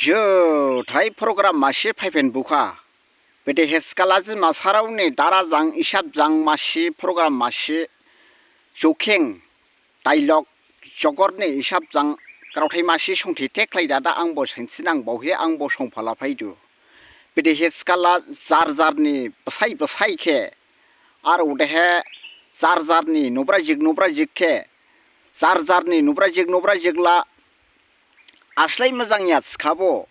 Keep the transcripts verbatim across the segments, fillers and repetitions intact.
Juthai program masi phaiphin bukha. Bede heskala ji masarao ni dara jang isap jang masi program masi jokheng dialogue jogor ni isap jang graothai masi songthi thekhlai dada angbo sainsinang baohi angbo songphala phaidu. Bede heskala jar jar ni bsai bsai khe ar odehe jar jar ni nubra jik nubra jik khe jar jar ni nubra jik nubra jik la aslai majangya thikhabo,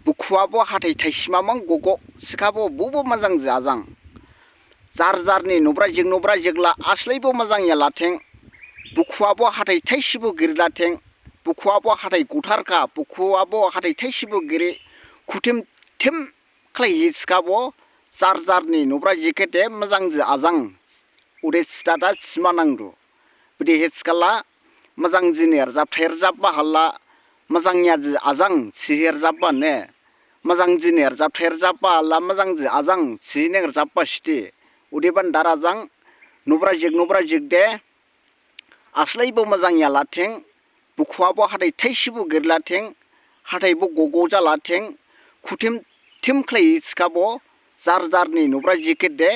bukhuabo hathai thaisima mang gogo thikhabo bubo majang ji ajang. Jar jar ni nubra jik nubra jik la aslaibo majangya latheng, bukhuabo hathai thaisibo giri latheng, bukhuabo hathai guthar kha, bukhuabo hathai thaisibo giri, khuthim thim khlaihi thikhabo, jar jar ni nubra jik khe de majang ji ajang. Ode thidada thima nangdu. Bede heskala majang ji ni rjapthai rjapba hala majangya ji ajang thihi rjapba ne. Majang ji ni rjapthai rjapba hala majang ji ajang thihi neng rjapba siti. Odebani dara jang nubra jik nubra jik de aslaibo majangya latheng, bukhuabo hathai thaisibo giri latheng, hathaibo gogo ja latheng, khuthim thim khlaihi thikhabo, jar jar ni nubra jik khe de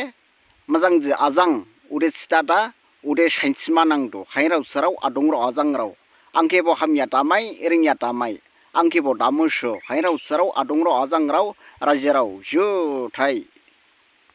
majang ji ajang, ode thidada, ode sainsima nangdu, hairao sarao, adongrao, ajangrao. Ang khebo hamya damai, ringya damai. Ang khebo damusu, hairao sarao, adongrao, ajangrao, rajirao, juthai.